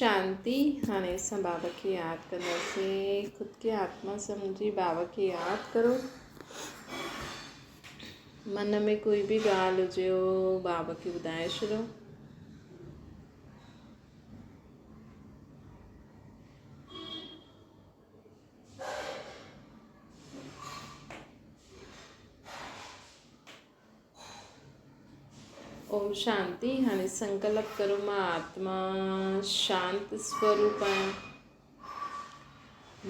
شانتي، هاڻي اسان بابا کي ياد ڪنداسين. خود کي آتما سمجهي بابا کي ياد ڪرو. من ۾ ڪوئي به ڳالهه هجي بابا کي ٻڌائي ڇڏو. اوم شانتي هاڻي سنڪلپ ڪرو مان آتما شانت سوروپ آهيان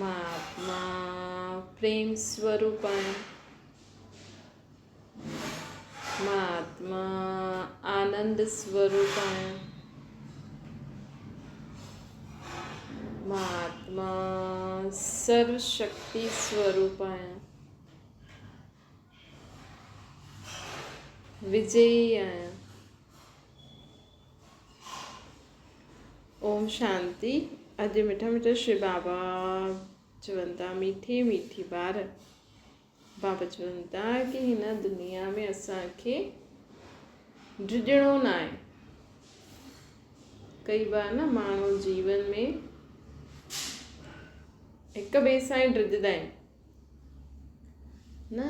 مان آتما پريم سوروپ آهيان مان آتما آنند سوروپ آهيان مان آتما سرو شڪتي سوروپ آهيان وجئي آهيان. اوم شانتي اڄ مٺا مٺا شري بابا چون ٿا ميٺي ميٺي ٻار بابا چون ٿا ڪي هن دنيا ۾ اسان کي ڊڄڻو نه آهي ڪئي بار نه ماڻهو جيون ۾ هڪ ٻئي سان ئي ڊڄندا آهن نه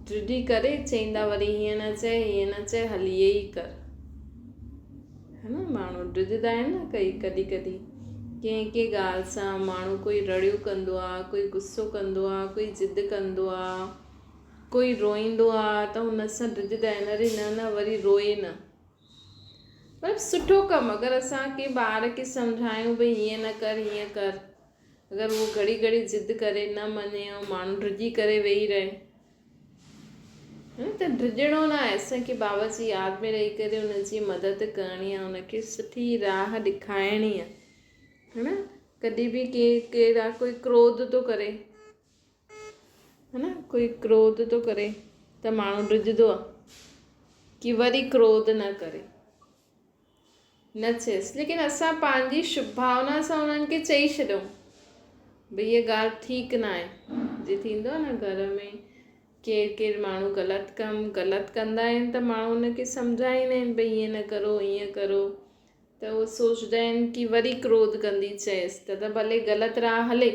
ڊڄي ڪري چئيندا وري هيئن نه چئي هيئن نه چئي هل ائين ئي ڪر ها نه ماڻهو ڊڄندا آهن نه ڪئي ڪڏهن ڪڏهن ڪنهن ڪنهن ڳالهه سان ماڻهو ڪوئي رڙيون ڪندو آهي ڪوئي غصو ڪندو آهي ڪوئي ضد ڪندو آهي ڪوئي روئيندو آهي ته هن سان ڊڄندا آهن اري نه نه وري روئي نه مطلب سٺو ڪم اگر اسان ڪنهن ٻار کي سمجهايون ڀئي هيئن نه ڪر هيئن ڪر اگر اهو گهڙي گهڙي ضد ڪري نه مڃي ۽ ماڻهو ڊڄي ڪري ويهي رهي ته ڊڄڻو نه آهي اسان کي بابا جي ياد ۾ رهي ڪري ان جي مدد ڪرڻي آهي ان کي سٺي راهه ڏيکارڻي آهي نه ڪڏهن به ڪي ڪهڙا ڪوئي ڪروڌ ٿو ڪري نه ڪوئي ڪروڌ ٿو ڪري ته ماڻهو ڊڄندو آهي ڪي وري ڪروڌ نه ڪري نه چيس ليڪن اسان پنهنجي شڀ ڀاونا سان انهن کي چئي ڇڏيون ڀئي هيء ڳالهه ٺيڪ نه آهي جي ٿيندو آهي نه گهر ۾ ڪير ڪير ماڻهو غلط ڪم غلط ڪندا آهن ته ماڻهو ان کي سمجهائيندا آهن ڀئي ائين نه ڪرو ائين ڪرو ته اهو سوچدا آهن ڪي وري ڪروڌ ڪندي چيس ته ته ڀلي غلط راهه هلي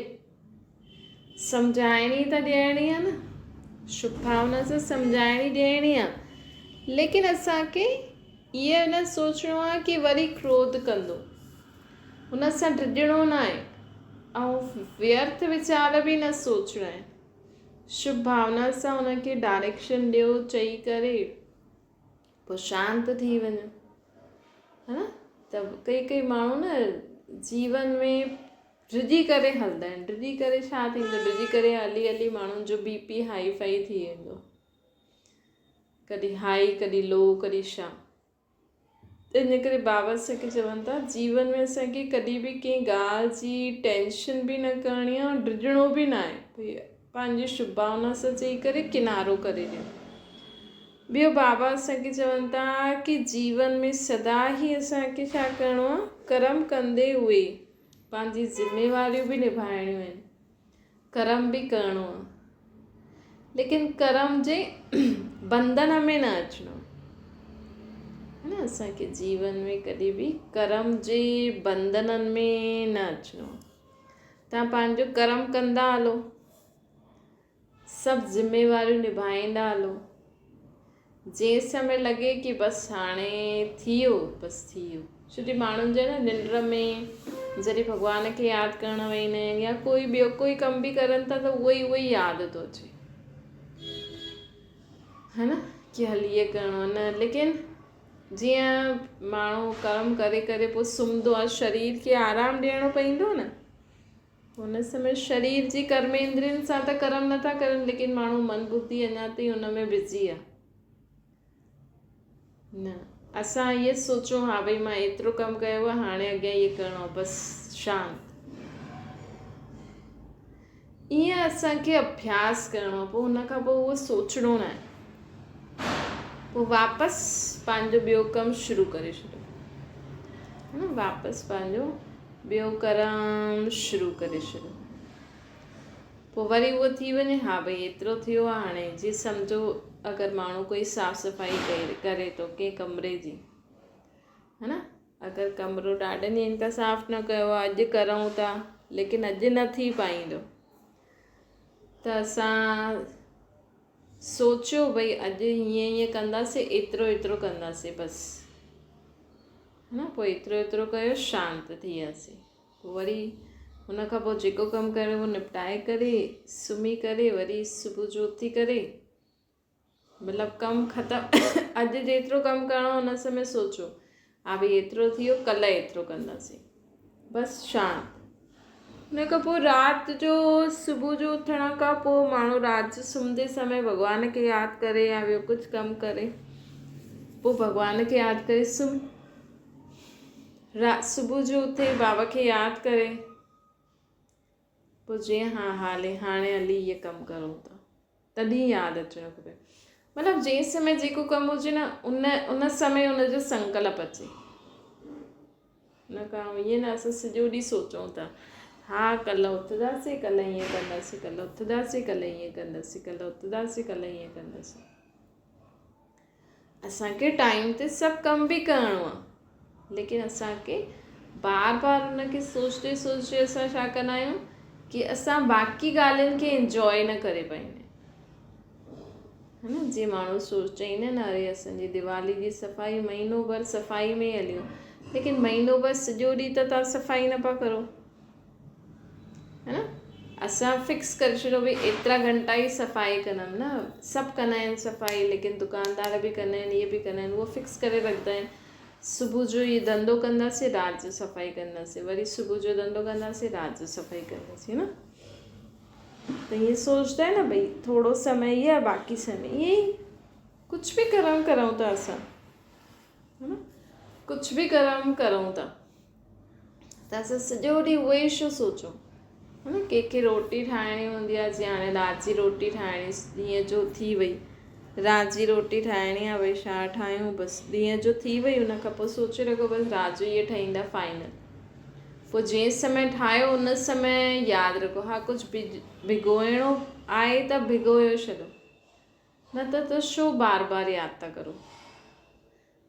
سمجهائڻي ته ڏيڻي آهي نه شڀ ڀاونا سان سمجهائڻي ڏيڻي آهي ليڪن اسان کي اهو نه سوچڻو آهي ڪي وري ڪروڌ ڪندو. هن سان ڊڄڻو نه آهي ۽ ويرٿ ويچار به نه سوچڻا آهن. شڀ ڀاونا سان هن کي ڊائريڪشن ڏيو چئي ڪري پوء شانت ٿي وڃو. ها نه ته ڪئي ڪئي ماڻهو نه جيون ۾ ڊڄي ڪري هلندا آهن. ڊڄي ڪري ڇا ٿيندو؟ ڊڄي ڪري هلي هلي ماڻهن جو بي پي هائي فائي ٿي ويندو. ڪڏهن هائي ڪڏهن لو ڪڏهن شا ته ان ڪري بابا اسان کي چون ٿا جيون ۾ اسان کي ڪڏهن به ڪنهن ڳالهه جي ٽينشن به نه ڪرڻي آهي ۽ ڊڄڻو به نه آهي ڀئي پنهنجي شڀ ڀاونا سان چئي ڪري ڪنارو ڪري ڏيو ٻيو بابا اسان کي چون ٿا ڪي جيون ۾ سدا ئي اسان کي ڇا ڪرڻو آهي ڪرم ڪندي هئي پنهنجي ذميواريون به نڀائڻيون آهن ڪرم به ڪرڻو آ ليڪن ڪرم جي بنڌن ۾ نه اچڻو آ نه اسان کي جيون ۾ ڪڏهن به ڪرم جي بنڌنن ۾ نه اچڻو آ تان پنهنجو ڪرم ڪندا هلو سڀ ذميواريون نڀائيندا هلو جنهن سمي لڳي ڪي بس هاڻي ٿي ويو بس ٿي ويو ڇو جي ماڻهن جا نه ننڊ ۾ جڏهن ڀڳوان کي ياد ڪرڻ ويندا آهن يا ڪوئي ٻيو ڪوئي ڪم به ڪرن ٿا ته اهو ئي اهو ئي ياد ٿو اچي ها نه ڪي هل هيء ڪرڻو نه ليڪن جيئن ماڻهو ڪم ڪري ڪري پوء سمهندو آهي شرير کي آرام ڏيڻو پوندو نه هن سمي شرير جي ڪرميندرين سان ته ڪرم نٿا ڪرن ليڪن ماڻهو من ٻڌي اڃا تائين ان ۾ بزي آ. نه اسان اهي سوچون ها ڀئي مان ايترو ڪم ڪيو آ هاڻي اڳيان اهي ڪرڻو آ بس شانت. ائين اسان کي اڀياس ڪرڻو آ پوء ان کان پوء اهو سوچڻو نه آهي. پوء واپس پنهنجو ٻيو ڪم شروع ڪري ڇڏيو. ها واپس پنهنجو ٻيو ڪرم شروع ڪري ڇڏيو. پوء وري اهو ٿي وڃي ها ڀئي ايترو ٿيو آهي هاڻي جي سمجهو اگر ماڻهو ڪوئي صاف صفائي ڪري ٿو ڪنهن ڪمري جي ها نه. اگر ڪمرو ڏاڍن ڏينهن کان صاف نه ڪيو آهي اڄ ڪرون ٿا ليڪن اڄ نه ٿي پائيندو ته اسان سوچيو ڀئي اڄ هيئن هيئن ڪنداسين ايترو ايترو ڪنداسين بس ها نه پوء ايترو ايترو ڪيو شانت ٿي وياسين پوء وري ان کان پوء جيڪو ڪم ڪرڻو هو نپٽائي ڪري سمهي ڪري وري صبح جو اٿي ڪري مطلب ڪم ختم اڄ جيترو ڪم ڪرڻو ان سمي سوچو ها ڀئي ايترو ٿي ويو ڪلهه ايترو ڪنداسين بس شانت ان کان پوء رات جو صبح جو اٿڻ کان پوء ماڻهو رات جو سمهندي سمي ڀڳوان کي ياد ڪري يا ٻيو ڪجهه ڪم ڪري پوء ڀڳوان کي ياد ڪري سمهي رات صبح جو اٿي بابا کي ياد ڪري پوء جيئن ها هالي هاڻي هلي هيء ڪم ڪرون ٿا تڏهن ياد اچڻ کپي. مطلب جنهن سمي جيڪو ڪم هجي نه ان ان سمي ان جو سنڪلپ اچي. ان کان ائين نه اسان سڄو ڏينهن سوچون ٿا ها ڪلهه اٿنداسين ڪلهه ائين ڪنداسين ڪلهه اٿنداسين ڪلهه ائين ڪنداسين ڪلهه اٿنداسين ڪلهه ائين ڪنداسين. اسان کي ٽائيم تي سڀ ڪم به ڪرڻو آهي ليڪن اسان کي بار بار ان کي سوچدي سوچدي اسان ڇا ڪندا آهيون ڪي اسان باقي ڳالهين کي انجوائي نه ڪري پائيندا آهيون ها نه جيئن ماڻهو سوچيندا آهن اري اسان جي ديوالي جي صفائي مهينو ڀر صفائي ۾ هلي ويو ليڪن مهينو ڀر سڄو ڏينهن ته توهان صفائي نه پيا ڪرو ها نه اسان فڪس ڪري ڇڏيو ڀئي ايترا گهنٽا ئي صفائي ڪندم نه سڀ ڪندا آهن صفائي ليڪن دڪاندار به ڪندا آهن اهي به ڪندا آهن اهو فڪس ڪري رکندا آهن صبح جو هي ڌنڌو ڪنداسين رات جو صفائي ڪنداسين وري صبح جو ڌنڌو ڪنداسين رات جو صفائي ڪنداسين نه ته ائين سوچدا آهن نه ڀئي ٿورو سمي هي آهي باقي سمي ائين ئي ڪجهه به ڪرڻ ڪرون ٿا اسان ها نه ڪجهه به ڪرڻ ڪرون ٿا ته اسان سڄو ڏينهن اهو ئي ڇو سوچون ها نه ڪنهن کي روٽي ٺاهڻي هوندي آهي جيئن هاڻي رات جي روٽي ٺاهڻي ڏينهن جو ٿي وئي رات جي روٽي ٺاهڻي آهي ڀئي ڇا ٺاهيون بس ڏينهن جو ٿي وئي ان کان پوء سوچي رکو بس رات جو اهي ٺهيندا فائنل پوء جنهن سمي ٺاهيو ان سمي ياد رکو ها ڪجهه ڀگوئڻو آهي ته ڀگويو ڇڏو نه ته ڇو بار بار ياد ٿا ڪرو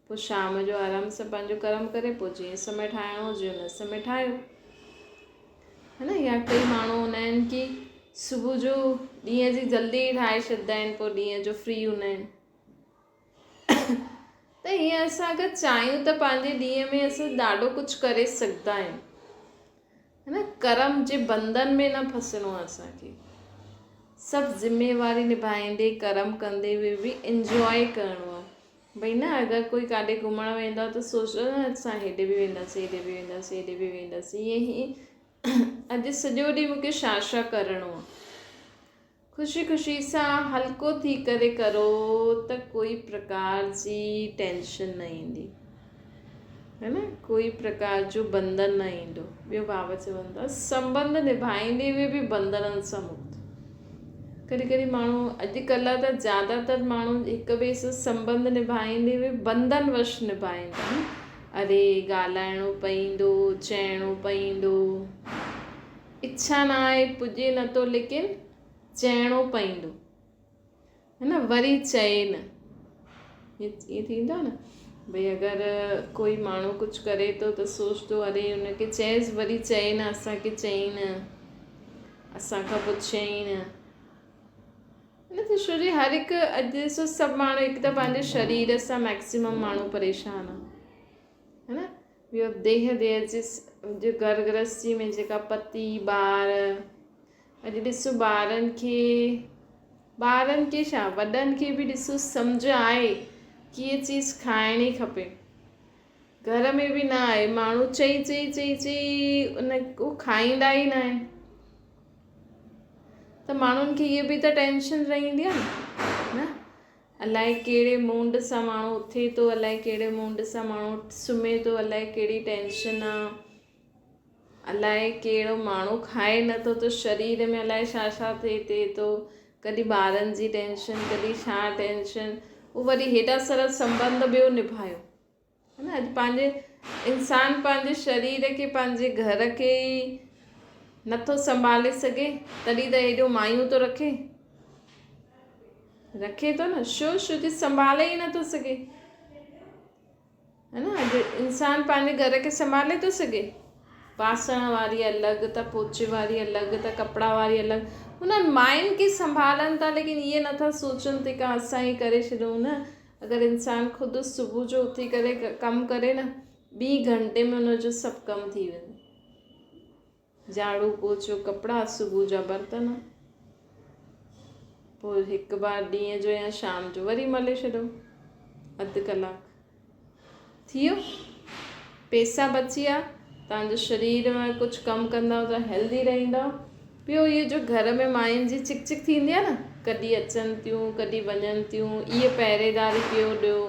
پوء شام جو آرام سان پنهنجو ڪرم ڪري پوء جنهن سمي ٺاهڻو هجي ان سمي ٺاهيو ها نه يا ڪئي ماڻهو هوندا آهن ڪي صبح جو ڏينهن جي جلدي ٺاهي ڇڏدا آهن پوء ڏينهن جو فري هوندا آهن ته ائين اسان اگر چاهيون ته پنهنجي ڏينهن ۾ اسان ڏاڍو ڪجهه ڪري سگهندا آهيون ها نه ڪرم جي بنڌن ۾ نه ڦسڻو آهي اسانکي سڀ ذميواري نڀائيندي ڪرم ڪندي به انجواء ڪرڻو آهي ڀئي نه اگر ڪوئي ڪاڏي گهمڻ ويندو آهي ته سوچندو آهي نه اسان هيڏي به وينداسين هيڏي به وينداسين هيڏي به وينداسين ائين ئي اڄ سڄو ڏينهن مون کي ڇا ڇا ڪرڻو آهي خوشي خوشي سان هلڪو ٿي ڪري ڪرو ته ڪوئي پرڪار جي ٽينشن نه ايندي هي نه ڪوئي پرڪار جو بنڌن نه ايندو ٻيو بابا چون ٿا سنبنڌ نڀائيندي به بنڌنن سان مڪت ڪڏهن ڪڏهن ماڻهو اڄ ڪلهه ته زياده تر ماڻهو هڪ ٻئي سان سنٻنڌ نڀائيندي به بنڌن وش نڀائيندا آهن اري ڳالهائڻو پئيندو چئڻو پئيندو اڇا نه آهي پڄي نٿو ليڪن چئڻو پئيندو هي نه وري چئي نه ائين ٿيندو آهي نه ڀئي اگر ڪوئي ماڻهو ڪجهه ڪري ٿو ته سوچندو اري ان کي چئيس وري چئي نه اسان کي چئي نه اسان کان پڇيائين نه نه ته ڇو جي هر هڪ اڄ ڏسو سڀ ماڻهو هڪ ته پنهنجي شرير سان ميڪسيمم ماڻهو پريشان آهي هي نه ٻيو ديهه ديهه جي جو گهر گرهستي ۾ جيڪا پتي ٻار اڄ ڏسو ٻارن کي ٻارن کي ڇا وڏن کي به ڏسو سمجهه آهي ڪي هيء چيز کائڻي کپي گهر ۾ به نه آهي ماڻهو چئي چئي چئي چئي ان هو کائيندا ئي نه آهن ته ماڻهن کي هيء به ته ٽينشن رهندي آهي نه الائي ڪهڙي مونڊ سان ماڻهو اٿي ٿو الائي ڪهڙي مونڊ سان ماڻهو سمهي ٿو الائي ڪهڙي ٽينشن آهي الائي ڪهڙو ماڻهو کائي نٿو ته شرير ۾ الائي ڇا ڇا ٿئي ٿئي ٿو ڪڏهن ٻارن جي ٽينشن ڪڏهن ڇا ٽينشن هو وري هيڏا سارا سنٻنڌ ٻيو نڀايو ها نه اڄ پنهنجي انسان پنهنجي شرير کي پنهنجي گهر کي ئي نٿو سنڀالي سگهي تڏهن ته هيڏو مايون ٿو رکي رکي ٿو نه ڇو ڇو جي سنڀالي ئي نٿو سگهي. ها نه اڄ انسان پنهنجي گهر کي سنڀالي ٿو سگهي؟ باسڻ واري الڳ ته پوچي واري الڳ ته ڪپڙا واري الڳ انهن ماين کي سنڀالن ٿا ليڪن اهي نٿا سوچن ته ڪا اسان ئي ڪري ڇڏون نه اگر انسان خود صبح جو اٿي ڪري ڪم ڪري نه ٻي گهنٽي ۾ ان جو سڀ ڪم ٿي ويندو. جهاڙو پوچو ڪپڙا صبح جا برتن پوء هڪ بار ڏينهن جو يا شام جو وري ملي ڇڏو اڌ ڪلاڪ ٿي ويو پيسا بچي ويا تنهنجو شرير ۾ ڪجهه ڪم ڪندؤ ته هيلدي رهندؤ ٻيو اهو جو گهر ۾ ماين جي چڪ چڪ ٿيندي آهي نه ڪڏهن اچن ٿيون ڪڏهن وڃن ٿيون اهي پهريداري پيو ڏيو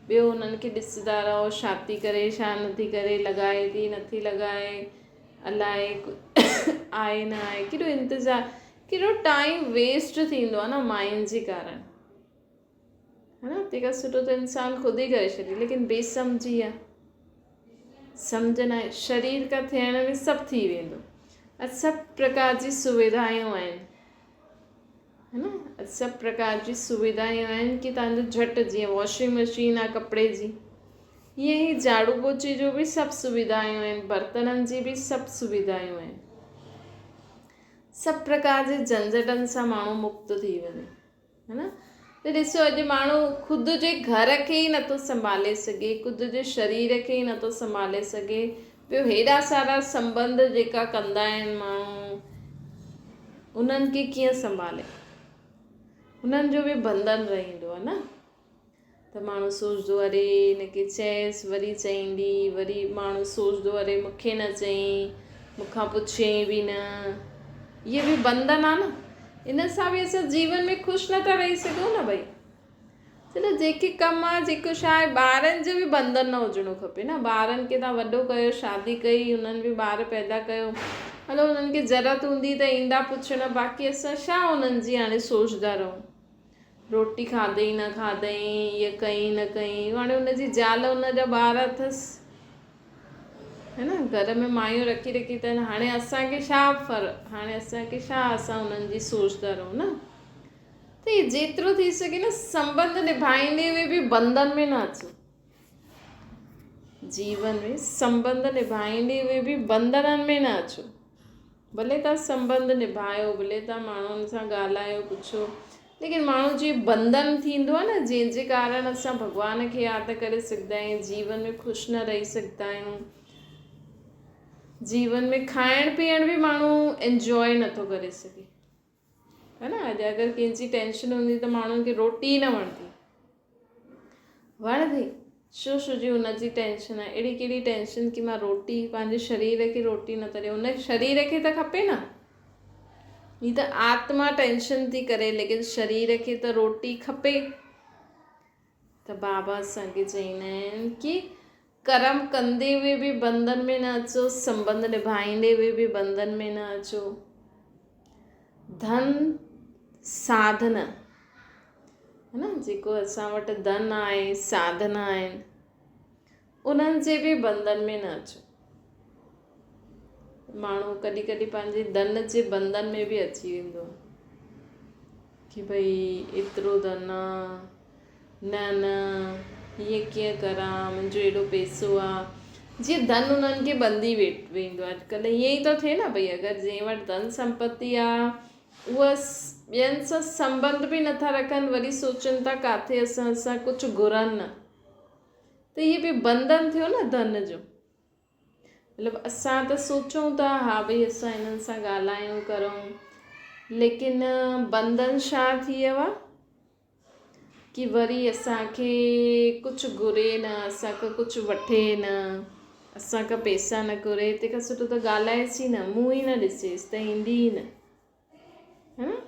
ٻيو انهن کي ڏسندا رهو ڇا ٿي ڪري ڇا نٿي ڪري لڳائي ٿي نٿي لڳائي الائي آهي نه آهي ڪيڏو انتظار ڪيڏو ٽائيم ويسٽ ٿيندو آهي نه ماين جي ڪارڻ ها نه تنهن کان سٺو ته انسان خود ئي ڪري ڇڏي ليڪن بي سمجهي آهي سمجهه نه آهي شرير کان ٿيڻ ۾ سڀ ٿي ويندو اڄ سڀ پرڪار جي سوڌايون آهن ها نه اڄ سڀ پرڪار جي سوڌايون آهن ڪي تنهنجو جهٽ جيئن واشنگ مشين آهي ڪپڙي جي ائين ئي جهاڙو پوچي جو به سڀ سوڌايون آهن برتنن جي به سڀ سوڌايون آهن سڀ پرڪار جي جهنجهٽن سان ماڻهو مڪت ٿي وڃي ها نه ته ڏسو اڄ ماڻهو خود جي گهر کي ئي نٿو سنڀالي سگهي خود جي شرير کي ئي نٿو سنڀالي سگهي ٻيو هيڏا سارا سنٻنڌ جيڪا ڪندا آهن ماڻهو انهن کي ڪيئن سنڀالي انهن جو به بنڌن رهندو آهي نه ته ماڻهو سوچندو اري هن کي چيس وري چئيندي وري ماڻهو سوچندو اري مون کي نه چئين مون کان پڇيائين به نه اهي به بنڌن آهي نه ان سان به اسان جيون ۾ خوش نٿا رهي سگهون نه ڀئي چلو جيڪي ڪم آ جيڪو ڇا آهي ٻارن جو به بنڌن نه هجڻو کپي نه ٻارن کي تان وڏو ڪيو شادي ڪئي انهن به ٻار پيدا ڪيو هلو انهن کي ضرورت هوندي ته ايندا پڇڻ باقي اسان ڇا انهن جي هاڻي سوچدا رهون روٽي کاڌئي نه کاڌئي هيء ڪئي نه ڪئي هاڻي ان جي زال ان جا ٻار اٿس هي نه گهر ۾ مايون رکي رکي اٿن هاڻي اسان کي ڇا فرق هاڻي اسان کي ڇا اسان انهن جي سوچدا رهون نه ته هي جيترو ٿي سگهي نه سنٻنڌ نڀائيندي هوئي به بنڌن ۾ نه اچو. جيون ۾ سنٻنڌ نڀائيندي هوئي به بنڌنن ۾ نه اچو. ڀلي تان سنٻنڌ نڀايو، ڀلي تان ماڻهن سان ڳالهايو پڇو، ليڪن ماڻهو جي بنڌن ٿيندو آهي نه جنهن جي ڪارڻ اسان ڀڳوان کي ياد نه ڪري سگهندا آهيون، جيون ۾ خوش نه رهي سگهندا آهيون. جيون ۾ کائڻ پيئڻ به ماڻهو انجواء نٿو ڪري سگهي. ها نه اڄ اگر ڪنهن جي ٽينشن هوندي ته ماڻهن کي روٽي ئي نه وڻندي وڻندي ڇو ڇو جي هن جي ٽينشن آهي اهڙي ڪهڙي ٽينشن ڪي مان روٽي پنهنجي شرير کي روٽي نه ٿا ڏيان هن شرير کي ته کپي نه هي ته آتما ٽينشن ٿي ڪري ليڪن شرير کي ته روٽي کپي ته بابا اسان کي چئيندا آهن ڪي ڪرم ڪندي هوئي به بنڌن ۾ نه اچو، سنٻنڌ نڀائيندي هوئي به بنڌن ۾ نه اچو. ڌن ساڌن ها نه جيڪو اسان وٽ ڌن آهي ساڌن آهن انهن جي به بنڌن ۾ نه اچو. ماڻهو ڪڏهن ڪڏهن پنهنجي ڌن جي بنڌن ۾ به اچي ويندو آهي ڪي ڀئي ايترو ڌن آ نه نه هيئن ڪيئن ڪران منهنجو ايڏو پئسو آ جيئن ڌن انهن کي ٻنڌي ويندو آ اڄڪلهه ائين ئي ٿو ٿئي نه ڀئي اگر جنهن وٽ ڌن سمپتي آ اهي ٻين سان سنٻنڌ به نٿا رکن وري سوچن ٿا ڪاٿي اسان سان ڪجهه گهرن نه ته هي به بنڌن ٿيو نه ڌن جو مطلب اسان ته سوچون ٿا ها ڀئي اسان هنن سان ڳالهايون ڪرون ليڪن بنڌن ڇا ٿي ويو آ ڪي وري اسان کي ڪجهه گهري نه اسان کان ڪجهه وٺي نه اسان کان پئسا نه گهري تنهن کان سٺو ته ڳالهائيس ئي نه منهن ئي نه ڏسيس ته ايندي ئي نه ها نه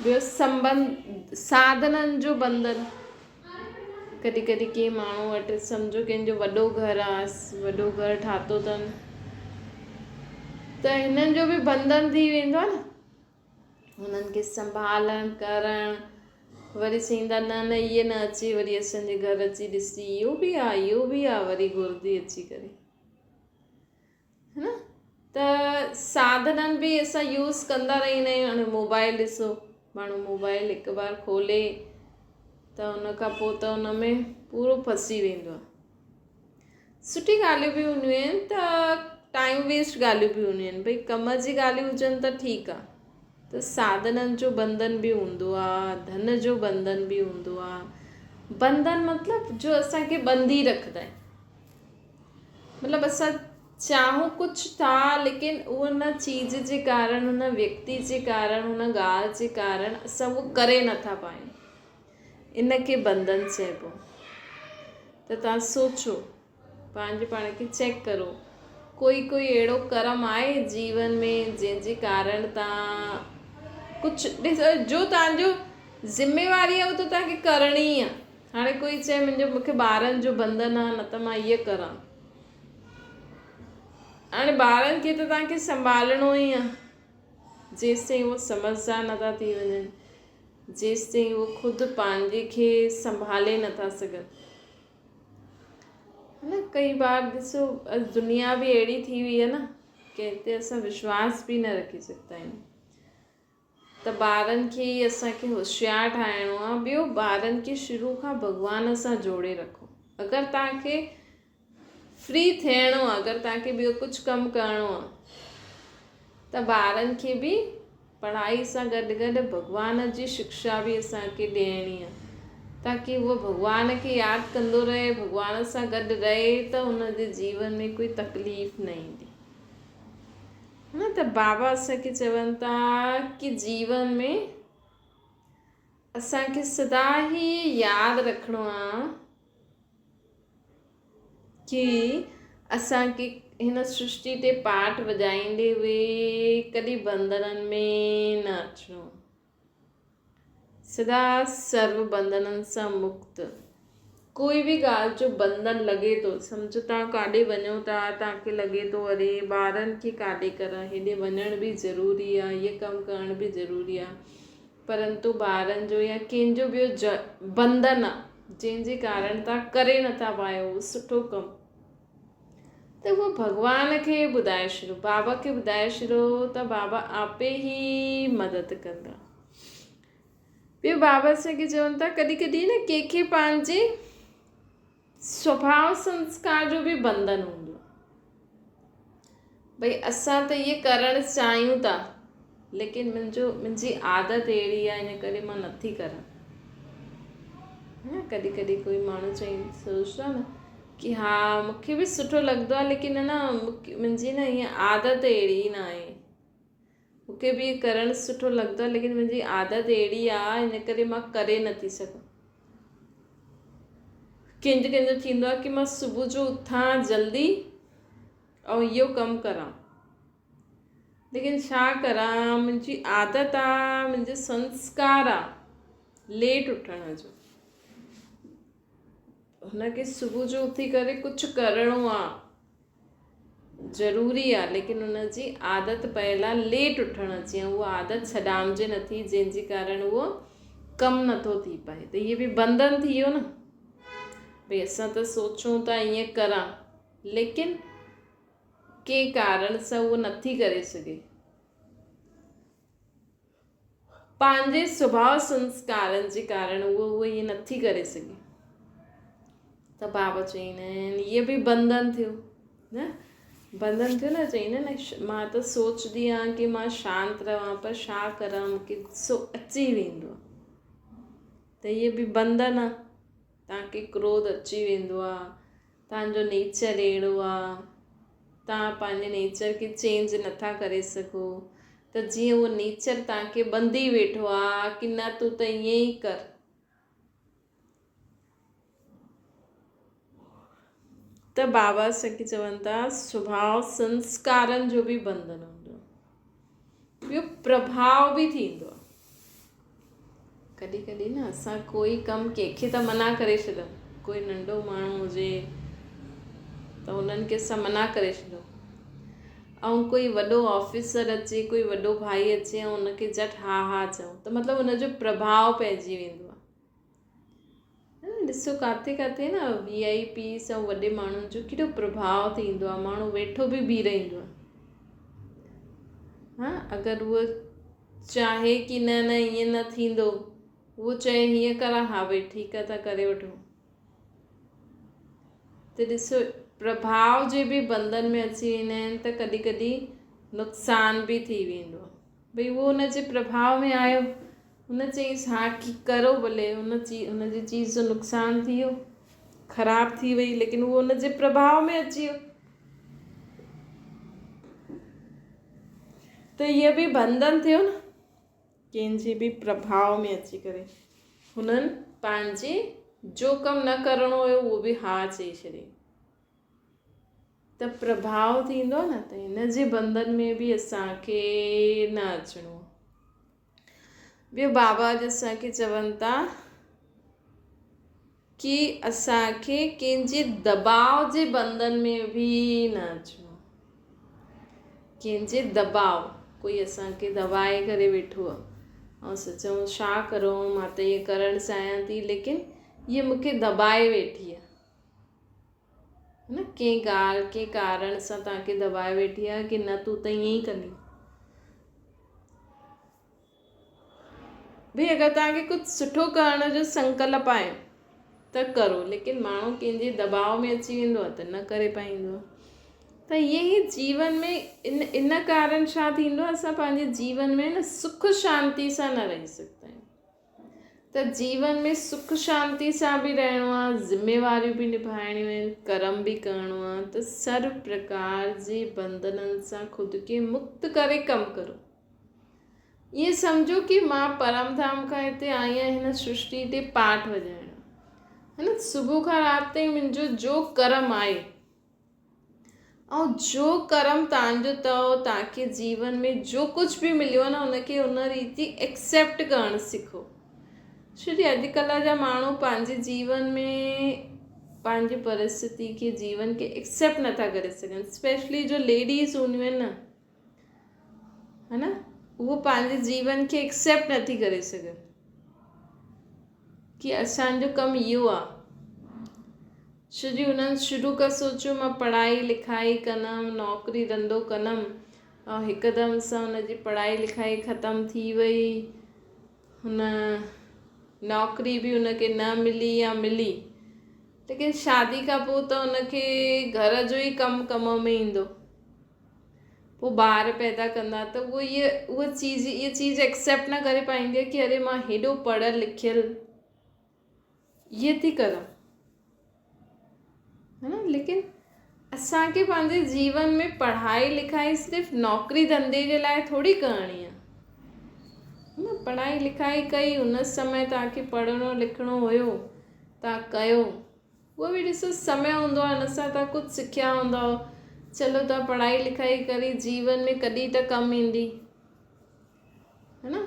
ٻيو سنٻنڌ ساڌنن جو بنڌن ڪڏهن ڪڏهن ڪنهن ماڻهو وٽ سمجهو ڪنهن جو وڏو گهر آ وڏو گهر ٺاتو اٿن ته هنن جو به بنڌن ٿي ويندو آهي نه هنن کي سنڀالڻ ڪرڻ وري چئيندا نه نه اهي نه اچي وري اسان جي گهر اچي ڏسي اهو به آ اهو به آ وري گهرندي اچي ڪري ها نه ته ساڌنن به اسان يوز ڪندا رهندا آهيون هاڻي موبائل ڏسو ماڻهو موبائل هڪ بار کولي ته ان کان پوء ته ان ۾ پورو ڦسي ويندو آهي. سٺي ڳالهيون به هونديون آهن ته ٽائيم ويسٽ ڳالهيون به هونديون آهن ڀئي ڪم جي ڳالهيون هجن ته ٺيڪ آهي ته ساڌنن جو بنڌن به هوندو آهي ڌن جو بنڌن به هوندو آهي بنڌن مطلب جو اسان کي ٻنڌي رکندا آهن مطلب اسان چاهون ڪجهه ٿا ليڪن ان چيز جي ڪارڻ ان ويڪتي جي ڪارڻ ان ڳالهه جي ڪارڻ اسان اهو ڪري نٿا پايون ان کي بنڌن چئبو. ته توهان سوچو، پنهنجي پاڻ کي چيڪ ڪرو، ڪوئي ڪوئي اهڙو ڪرم آهي جيون ۾ جنهن جي ڪارڻ توهان ڪجهه ڏسو جو توهان جو ذميواري آهي اهو ته توهان کي ڪرڻي ئي آهي. هاڻي ڪوئي چئي منهنجو مون کي ٻارن جو بنڌن آهي نه ته مان هيء ڪران. هاڻي ٻارن کي ته توهان کي سنڀالڻو ئي آهي جيستائين اهو سمجهدار نٿا ٿي وڃن. جيستائين هو خود پنهنجي کي سنڀالي نٿا سگهن. نه ڪئي بار ڏسو دنيا به اهڙي ٿي وئي آهي نه ڪنهن تي اسان وشواس به نه رکي سگهندا آهيون ته ٻارن کي ئي اسان کي هوشيار ٺاهڻو آهي ٻيو ٻارن کي شروع کان ڀڳوان سان جوڙي رکو اگر توهان کي فري ٿيڻو آ اگر توهان کي ٻيو ڪجهه ڪم ڪرڻو آ ته ٻارن کي به پڙهائي سان گڏ گڏ ڀڳوان جي شڪشا به اسان کي ڏيڻي آ تاڪي هو ڀڳوان کي ياد ڪندو رهي ڀڳوان سان گڏ رهي ته هن جي جيون ۾ ڪوئي تڪليف نه ايندي نه ته بابا اسان کي چون ٿا ڪي جيون ۾ اسان کي سدا هي ياد رکڻو آ ڪي اسان کي هن سرشٽي تي پاٺ وڄائيندي هئي ڪڏهن بنڌنن ۾ نه اچڻو. سدا سرو بنڌنن سان مڪت. ڪوئي به ڳالهه جو بنڌن لڳي ٿو سمجهو توهان ڪاڏي وڃو ٿا توهان کي لڳي ٿو اري ٻارن کي ڪاڏي ڪران هيڏي وڃڻ به ضروري آهي هيء ڪم ڪرڻ به ضروري آهي پرنتو ٻارن جو يا ڪنهن جو ٻيو بنڌن آ جنهن جي ڪارڻ توهان ڪري نٿا پايو اهو سٺو ڪم ته اهو ڀڳوان کي ٻڌائي ڇڏيو بابا کي ٻڌائي ڇڏيو ته بابا آپي ئي مدد ڪندا ٻيو بابا اسان کي چون ٿا ڪڏهن ڪڏهن نه ڪنهن کي پنهنجي سڀاء سنسڪار جو به بنڌن هوندو آهي. ڀئي اسان ته اهي ڪرڻ چاهيون ٿا ليڪن منهنجو منهنجي عادت اهڙي آهي ان ڪري مان نٿي ڪران ڪڏهن ڪڏهن ڪوئي ماڻهو چئي سوچندو آهي نه ڪي ها مونکي به سٺو لڳندو آهي ليڪن نه منهنجي نه ائين عادت اهڙي نه آهي مونکي به ڪرڻ سٺو لڳندو آهي ليڪن منهنجي عادت اهڙي آهي ان ڪري مان ڪري نٿي سگهان ڪنهن جو ڪنهن جو ٿيندو آهي ڪي مان صبح جو اٿان جلدي ۽ اهو ڪم ڪران ليڪن ڇا ڪران منهنجي عادت آ منهنجو سنسڪار آ ليٽ اٿڻ جو هن کي صبح جو اٿي ڪري ڪجهه ڪرڻو آ ضروري آ ليڪن ان جي عادت پيل آ ليٽ اٿڻ جي ۽ اها عادت ڇڏامجي نٿي جنهن جي ڪارڻ اهو ڪم نٿو ٿي پائي ته اهي به بنڌن ٿي ويو نه ڀئي اسان ته سوچون ٿا ائين ڪران ليڪن ڪنهن ڪارڻ سان اهو نٿي ڪري سگهي پنهنجي سڀاء سنسڪارن جي ڪارڻ اهو اهو ائين نٿي ڪري سگهي ته بابا چئيندا آهن اهي به بنڌن ٿيو نه بنڌن ٿيو نه چئيندا نه مان ته سوچندي آهيان ڪي مان شانت رهان پر ڇا ڪران مونکي غصو اچي ويندو آهي ته اهي به بنڌن آهي توهان کي ڪروڌ اچي ويندو آهي توهان جو نيچر اهڙو آ توهان پنهنجي نيچر کي چينج نٿا ڪري سگهو ته جيئن اهو نيچر توهان کي ٻنڌي ويٺو آ ڪي نه تون ته ائين ئي ڪر. ته بابا اسان کي چون ٿا سڀاء سنسڪارن جو به بنڌن هوندو آ ٻيو پرڀاء به ٿيندو آ. ڪڏهن ڪڏهن نه اسان ڪوئي ڪم ڪنهن کي ته منع ڪري ڇڏون ڪوئي ننڍو ماڻهو هجي ته انهن کي اسان منع ڪري ڇڏون ۽ ڪوئي وڏو آفيسر اچي ڪوئي وڏو ڀائي اچي ۽ ان کي جهٽ ها ها چئون ته مطلب ان جو پرڀاء پئجي ويندو آهي ڏسو ڪاٿي ڪاٿي نه وي آء پيز ۽ وڏي ماڻهن جو ڪيڏو پرڀاء ٿيندو آهي ماڻهو ويٺو به بيهي رهندو آهي ها اگر اهو چاهي ڪي نه نه ائين نه ٿيندو. هو چئي هيئن ڪران ها ڀئي ٺيڪ آ ٿا ڪري وٺو. ته ڏسو پرڀاء جي به بنڌن ۾ اچي ويندا آهن ته ڪڏهن ڪڏهن نقصان به ٿي ويندو آهي. ڀئي اهو ان جي پرڀاء ۾ آيو، هن چيس ها ڪي ڪرو ڀلي ان چي ان جي چيز جو نقصان ٿي ويو، خراب ٿي وئي ليڪن اهو ان جي پرڀاء ۾ اچي ويو. ته اهو به بنڌن ٿيو نه. ڪنهن جي به پرڀاء ۾ اچي ڪري هنن پنهنجي جو ڪم نه ڪرڻو هيو اهو به ها چئي ڇڏي ته پرڀاء ٿيندو آهي نه ته هن جي بنڌن ۾ به اسانکي نه اچڻو ٻيو بابا اڄ اسانکي چون ٿا ڪي اسانکي ڪنهن جي دٻاء جي بنڌن ۾ به نه اچڻو ڪنهن جي دٻاء ڪوئي اسانکي دٻائي ڪري ويٺو آهي ۽ اسان چئون ڇا ڪرون مان ته ائين ڪرڻ چاهيان ٿي ليڪن هيء مونکي دٻائي ويٺي آهي نه ڪنهن ڳالهه ڪنهن ڪارڻ سان توهان کي دٻائي ويٺي آهي ڪي نه تون ته ائين ئي ڪندي ڀئي اگر توهان کي ڪجهه سٺو ڪرڻ جو سنڪلپ آهي ته ڪرو ليڪن ماڻهو ڪنهن جي دٻاء ۾ اچي ويندو آهي ته نه ڪري پائيندو آهي ته ائين ئي جيون ۾ ان ان ڪارڻ ڇا ٿيندو آهي اسان پنهنجي جيون ۾ نه سک شانتي سان نه رهي سگهندا آهيون ته جيون ۾ سک شانتي سان به رهڻو آهي ذميواريون به نڀائڻيون آهن ڪرم به ڪرڻو آهي ته سرو پرڪار جي بنڌنن سان خود کي مڪت ڪري ڪم ڪرو ائين سمجهو ڪي مان پرم ڌام کان هتي آئي آهيان هن سرشٽي تي پاٺ وڄائڻ. هن صبح کان رات تائين منهنجو جو ڪرم آهي ۽ جو ڪرم تان جو اٿو تان کي جيون ۾ جو ڪجهه به مليو آهي نه ان کي ان ريتي ايڪسيپٽ ڪرڻ سکو. ڇو جي اڄڪلهه جا ماڻهو پنهنجي جيون ۾ پنهنجي پرسٿتي کي جيون کي ايڪسيپٽ نٿا ڪري سگهن اسپيشلي جو ليڊيز هونديون آهن نه ها نه اهو پنهنجي جيون کي ايڪسيپٽ نٿي ڪري سگهن ڪي اسانجو ڪم اهو آ ڇو جي انهن شروع کان سوچيو مان پڙهائي لکائي ڪندم نوڪري ڌنڌو ڪندم ۽ هڪدم سان ان جي پڙهائي لکائي ختم ٿي وئي هن نوڪري به ان کي نه ملي يا ملي ليڪن شادي کان پوء ته ان کي گهر جو ئي ڪم ڪم ۾ ايندو پوء ٻار پيدا ڪندا ته اهو اهي اها چيز اها چيز ايڪسيپٽ نه ڪري پائيندي ڪي اري مان هيڏو پڙهيل لکيل ائين ٿي ڪران ها نه ليڪن اسانکي پنهنجي جيون ۾ پڙهائي لکائي صرف نوڪري ڌنڌي جي لاء ٿوري ڪرڻي آهي نه پڙهائي لکائي ڪئي ان سمي توهان کي پڙهڻو لکڻو هيو توهان ڪيو اهو به ڏسو سمي هوندو آهي ان سان توهان ڪجهه سکيا هوندؤ چلو توهان پڙهائي لکائي ڪري جيون ۾ ڪڏهن ته ڪم ايندي هي نه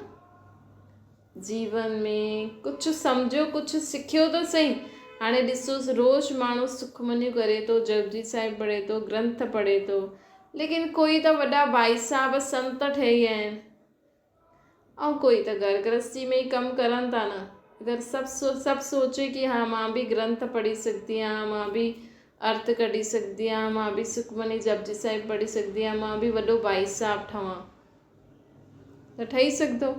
جيون ۾ ڪجهه سمجهيو ڪجهه سکيو ته سهي هاڻي ڏسو روز ماڻهو سکمنيون ڪري ٿو جپجي صاحب پڙهي ٿو گرنٿ پڙهي ٿو ليڪن ڪوئي ته وڏا ڀائي صاحب سنت ٺهي ويا آهن ۽ ڪوئي ته گهر گرهستي ۾ ئي ڪم ڪرن ٿا نه. اگر سڀ سڀ سوچي ڪي ها مان به گرنٿ پڙهي سگهندي آهيان، مان به ارٿ ڪڍي سگهندي آهيان، مان به سکمني جپجي صاحب پڙهي سگهندي آهيان، مان به وڏو ڀائي صاحب ٺهان ته ٺهي سگهندو.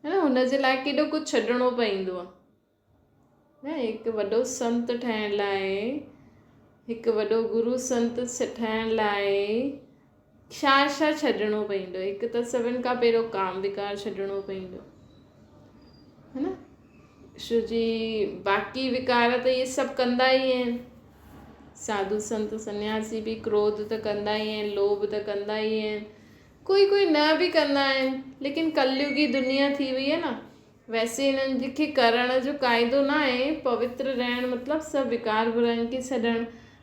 هي نه هن جي لاء ڪيڏو ڪجهه ڇڏڻو پوندو آهي. نه هڪ وڏو سنت ٺهڻ لاء هڪ وڏو گرو سنت ٺهڻ لاء ڇا ڇا ڇڏڻو پوندو هڪ ته سڀن کان پهريون ڪام وڪار ڇڏڻو پوندو هي نه ڇو جي باقي وڪار ته اهي سڀ ڪندا ئي آهن ساڌو سنت سنياسي به ڪروڌ ته ڪندا ئي آهن لوڀ ته ڪندا ئي آهن ڪوئي ڪوئي نه به ڪندا آهن ليڪن ڪليگي دنيا ٿي وئي آهي نه ويسي انهن کي ڪرڻ جو قاعدو نه آهي، پوتر رهڻ مطلب سڀ وڪار برائين کي ڇڏڻ،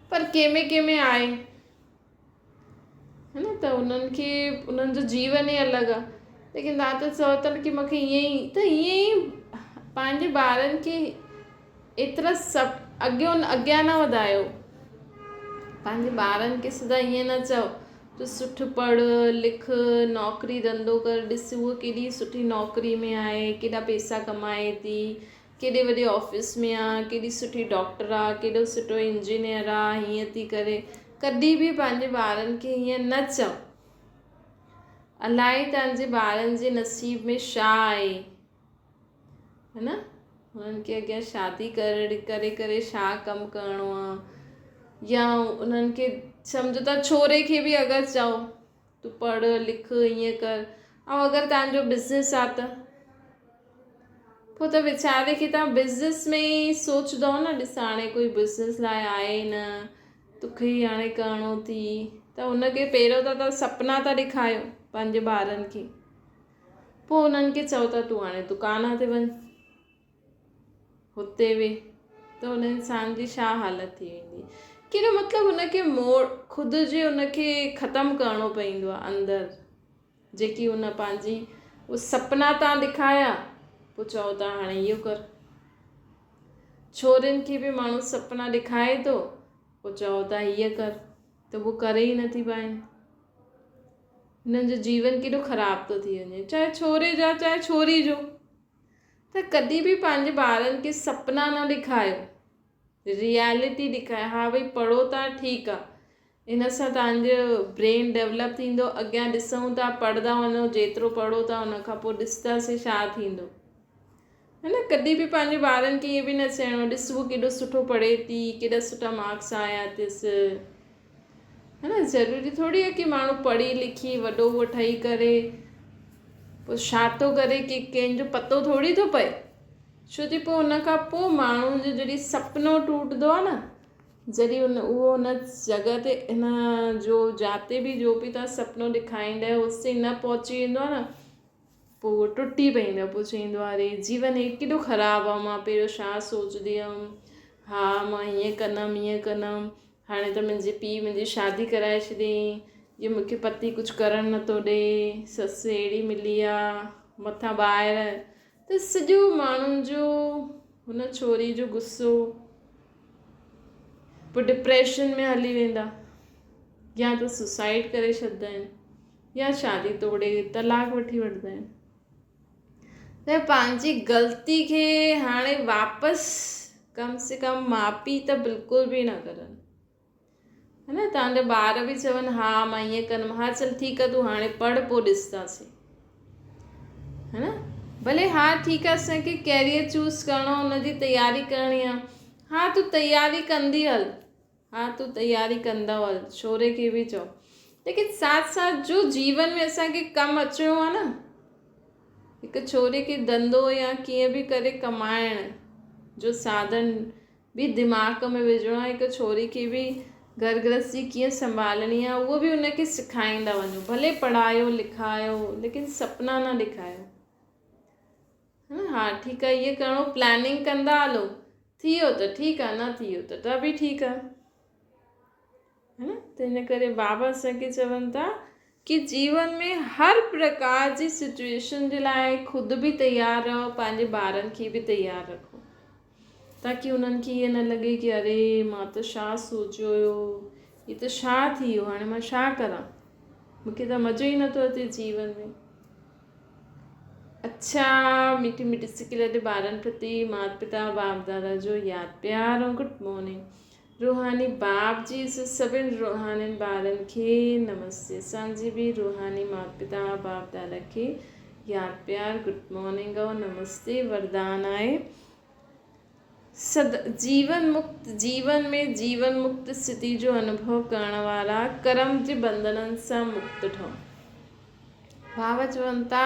پر ڪنهن ۾ ڪنهن ۾ آهي هي نه ته انهن کي انهن جو جيون ئي الڳ آهي ليڪن توهان ته چئو ٿا نه ڪي مونکي ائين ئي ته ائين ئي پنهنجي ٻارن کي ايترا سڀ اڳيون اڳيان نه وڌايو. پنهنجي ٻارن کي سدا ائين نه چئو ته سٺ پڙهه لک نوڪري ڌنڌو ڪر ڏس هوء ڪيڏي سٺي نوڪري ۾ آهي ڪيڏا پئسا ڪمائي ٿي ڪيڏي وڏي آفيس ۾ آ ڪيڏي سٺي ڊاڪٽر آ ڪيڏو سٺو انجنيئر آ هيئن ٿي ڪري ڪڏهن به پنهنجي ٻارن کي ائين نه چئو الائي توهان جي ٻارن جي نصيب ۾ ڇا آهي هي نه هنن کي اڳيان شادي ڪرڻ ڪري ڪري ڇا ڪم ڪرڻو آ. يا انهن کي سمجهو ته ڇوري کي به اگر چئو تون پڙهه لک ائين ڪر ۽ اگر توهان جو بزنس آ ته پوء ته ويچاري کي توهان بزنس ۾ ئي سوچندو نه ڏس هاڻي ڪوئي بزنس لاء آهي نه توکي ئي هاڻي ڪرڻو ٿي ته هن کي پهريون ته توهان سپنا ٿا ڏيکاريو پنهنجي ٻارن کي پوء انهن کي چئو ٿا تون هاڻي دڪان تي وڃ هتي ويهه ته ان انسان جي ڇا حالت ٿي ويندي ڪهڙو مطلب هن کي موڙ خود جي ان کي ختم ڪرڻو پوندو آهي اندر جيڪي هن پنهنجي اهي سپنا تان ڏکايا پوء چئو ٿا هاڻي اهو ڪر ڇورين کي به ماڻهو سپنا ڏکائي ٿو پوء چئو ٿا هيء ڪر ته اهو ڪري ئي نٿي پائين هنن جو جيون ڪيڏو خراب ٿو ٿي وڃي چاهي ڇوري جا چاهي ڇوري جو ته ڪڏهن به پنهنجي ٻارن کي سپنا نه ڏيکاريو، ريئلٽي ڏيکاريو، ها ڀئي پڙهو ٿا ٺيڪ آ، ان سان توهان جو برين ڊولپ ٿيندو، اڳيان ڏسون ٿا پڙهندا وڃو جيترو پڙهو ٿا ان کان پوء ڏسنداسين ڇا ٿيندو. ها نه ڪڏهن به پنهنجي ٻارن کي ائين به نه چئڻو ڏس هو ڪيڏو سٺو پڙهي ٿي، ڪيڏا سٺا مارڪس آيا اٿس. ها نه ضروري ٿوري آهي ڪي ماڻهو پڙهي لکي وڏو اهو ٺهي ڪري پوء ڇا ٿو ڪري ڪي ڪنهن جو پتو ٿوري ٿو پئي ڇو جي پوء ان کان پوء ماڻهو جو جڏهن سپنو ٽوٽندو آهي نه جڏهن ان اهو ان جڳهه تي ان جو جاتي به جو به توهان سپنو ڏيکاريندا آهيو اتي نه پهچي ويندو آهي نه پوء اهو ٽٽي پئيندو آهي پوء چئيندو آهي اري جيون هي ڪيڏو خراب آهي مان پهريون ڇا سوچندي هيم ها مان هيئن ڪندم هيئن ڪندم هاڻي ته منهنجي پيء منهنجي شادي ڪرائي ڇڏيائين اهو مون کي پتي ڪجهه ڪرڻ نٿو ڏئي سس اهڙي ملي آهي مٿان ٻاهر ته سڄو ماڻهن جو هن ڇوري جو غصو پوء ڊپريشن ۾ هلي ويندا يا ته سوسائيڊ ڪري ڇڏندا آهن يا شادي توڙي طلاق وٺي وٺندا آهن ته پنهنجي غلطي کي هاڻي واپس ڪم سي ڪم معافي ته بلڪل به نه ڪرن ها نه توهان جا ٻار به چون ها مان ائين ڪندم ها چل ٺيڪ آهي تون هاڻي پڙهه پوء ڏسنداسين ها نه ڀلي ها ٺيڪ آهي اسانکي ڪيريئر چوز ڪرڻو ان جي تياري ڪرڻي آهي ها تون تياري ڪندي هل ها تون تياري ڪندو هل ڇوري کي به چئو ليڪن ساٿ ساٿ جو جيون ۾ اسان کي ڪم اچڻو آهي نه هڪ ڇوري کي ڌنڌو يا ڪيئن به ڪري ڪمائڻ جو ساڌن به دماغ ۾ وجهڻو آهي هڪ ڇوري کي به گهر گرهستي ڪيئن سنڀالڻي آهي اهو به ان کي سکائيندا وڃو ڀلي پڙهايو لکايو ليڪن سپنا نه ڏيکايو ها ٺيڪ آهي ائين ڪرڻو پلاننگ ڪندا هلو ٿي ويو ته ٺيڪ آهي نه ٿي ويو ته ته به ٺيڪ آهي ها نه ته ان ڪري بابا اسان کي چون ٿا ڪي جيون ۾ هر پرڪار جي سچويشن جي لاء خود به تيار رهو پنهنجي ٻارن کي به تيار رکو تاڪي انهن کي ائين نه لڳي ڪي اري مان ته ڇا سوچيو هيو هي ته ڇا ٿي ويو هاڻي مان ڇا ڪران مونکي ته مزو ئي نٿو اچي جيون ۾ اڇا ميٺي ميٺي سڪي لڏي ٻارن پرتي مات پتا باپ دادا جو ياد پيار ۽ گڊ مارننگ روحاني باپ جي سڀن روحانين ٻارن کي نمستي اسان جي به روحاني مات پتا باپ دادا کي ياد پيار گڊ مارننگ ۽ نمستي وردان آهي سد جيون مڪت جيون ۾ جيون مڪت اسٿتي جو انوڀو ڪرڻ وارا ڪرم جي بنڌنن سان مڪت ٺهو. ڀاو چون ٿا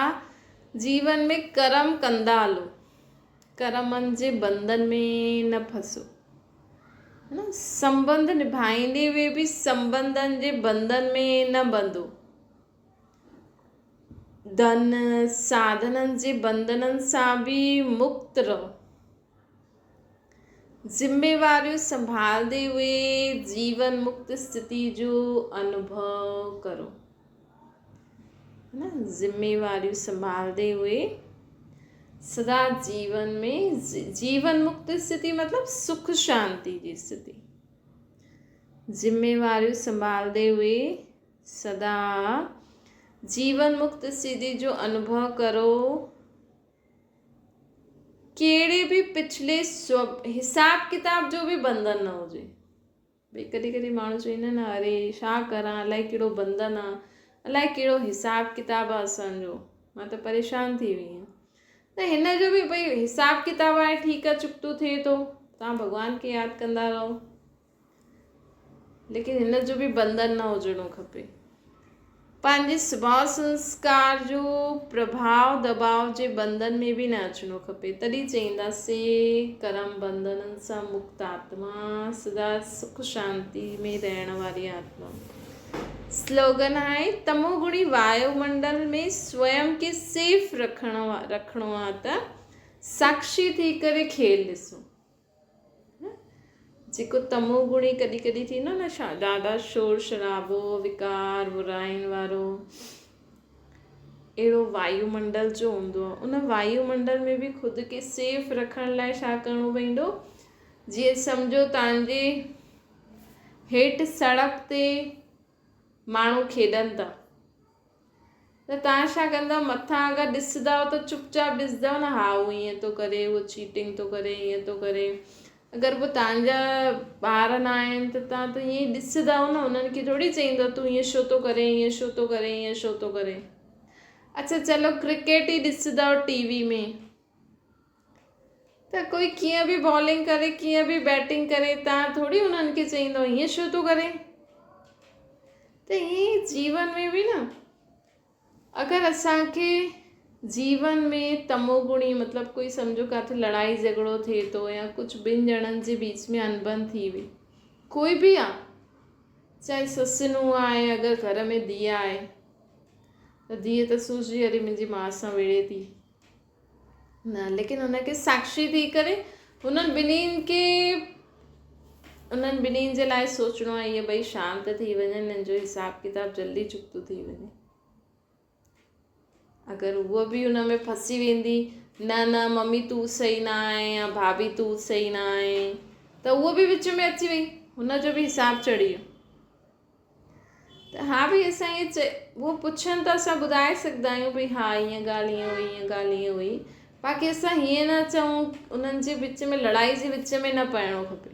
جيون ۾ ڪرم ڪندا هلو، ڪرمن جي بنڌن ۾ نه ڦسو. سنٻنڌ نڀائيندي هوئي به سنٻنڌن جي بنڌن ۾ نه ٻنڌو. ڌن، ساڌنن جي بنڌنن سان به مڪت رهو. ذميواريون سنڀالندي هوئي جيون مڪت اسٿتي جو انوڀو ڪرو. ذميواريون سنڀالندي هوئي سدا جيون ۾ جيون مڪت اسٿتي مطلب سک شانتي جي اسٿتي. ذميواريون سنڀالندي هوئي سدا جيون مڪت سڌي جو انوڀو ڪرو. ڪهڙي به پڇلي حساب ڪتاب جو به بنڌن نه هجي. ڀئي ڪڏهن ڪڏهن ماڻهو چوندا آهن نه اري ڇا ڪران الائي ڪهڙو بنڌن آ الائي ڪهڙو حساب ڪتاب آ اسان جو مان ته پريشان ٿي وئي آهيان ته هن جو به ڀئي حساب ڪتاب آهي ٺيڪ آ چڪتو ٿئي ٿو توهان ڀڳوان کي ياد ڪندا رهو. ليڪن هن جو به بنڌن نه هجڻو کپي. پنهنجي سڀاء سنسڪار جو پرڀاء دٻاء جي بنڌن ۾ به نه اچڻو کپي. تڏهن چئينداسين ڪرم بنڌنن سان مڪت آتما سدا سک شانتي ۾ رهڻ واري آتما. سلوگن آهي تمو گڻي وايو منڊل ۾ سويم کي سيف رکڻ رکڻو آ ته ساکشي ٿي ڪري کيل ڏسو. جيڪو تمو گڻي ڪڏهن ڪڏهن ٿيندو نه شا ڏاڍا شور شرابو وڪار براين وارو اهڙو وايو منڊل جو هوندو آهي ان وايو منڊل ۾ به خود کي سيف رکڻ لاء ڇا ڪرڻو پوندو جيئن سمجهو تانجي هيٺ سڙڪ تي ماڻهو کيڏن ٿا ته توهان ڇا ڪندؤ مٿان اگر ڏسندؤ ته چپ چاپ ڏسندؤ نه ها هو ائين ٿو ڪري هو چيٽنگ ٿو ڪري ائين ٿو ڪري اگر پوء توهان جا ٻار نه آهن ته توهان ته ائين ئي ڏسندؤ نه انهن کي ٿوري چئيندؤ تون ائين ڇو ٿو ڪرين ائين ڇو ٿو ڪرين ائين ڇو ٿو ڪرين اڇا چلو ڪرڪيٽ ئي ڏسندؤ ٽي وي ۾ ته ڪوئي ڪيئن به بالنگ ڪري ڪيئن به بيٽنگ ڪري توهان ٿوري انهن کي چئيندؤ ائين ڇو ٿو ڪرين ته ائين ئي جيون ۾ به نه اگر اسانکي جيون ۾ تمو گڻي مطلب ڪوئي سمجهو ڪاٿي لڙائي جهڳڙو ٿئي ٿو يا ڪجهه ٻن ڄڻن جي بيچ ۾ انبن ٿي وئي ڪوئي به آ چاهي سس نونهن آهي اگر گهر ۾ ڌيء آهي ته ڌيء ته سوچجي اري منهنجي ماء سان وڙهي ٿي نه ليڪن هن کي ساڪشي ٿي ڪري هنن ٻنهين کي انهن ٻنهين جي لاء سوچڻو آهي اهي ٻئي شانت ٿي وڃن انهن جو حساب ڪتاب جلدي چڪتو ٿي وڃي اگر هوء به ان ۾ ڦسي ويندي نه نه ممي تون صحيح نه آهين يا ڀاڀي تون صحيح نه آهين ته هوء به وچ ۾ اچي وئي هن جو به حساب چڙهي ويو ته ها ڀئي اسان ائين چئي هو پڇن ته اسان ٻڌائي سگهندا آهيون ڀئي ها ائين ڳالهه ائين هئي ائين ڳالهه ائين هئي باقي اسان هيئن نه چئون انهن جي وچ ۾ لڙائي جي وچ ۾ نه پئڻو کپي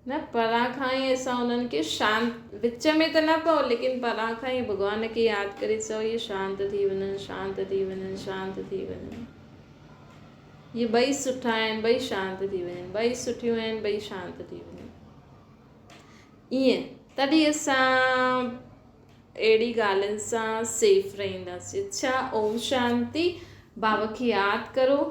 نه پران کان ئي اسان انهن کي شانت وچ ۾ ته نه پئو ليڪن پران کان ئي ڀڳوان کي ياد ڪري چئو اهي شانت ٿي وڃن شانت ٿي وڃن شانت ٿي وڃن اهي ٻئي سٺا آهن ٻئي شانت ٿي وڃن ٻئي سٺيون آهن ٻئي شانت ٿي وڃن ائين تڏهن اسان اهڙي ڳالهين سان سيف رهنداسين. اڇا اوم شانتي بابا کي ياد ڪرو.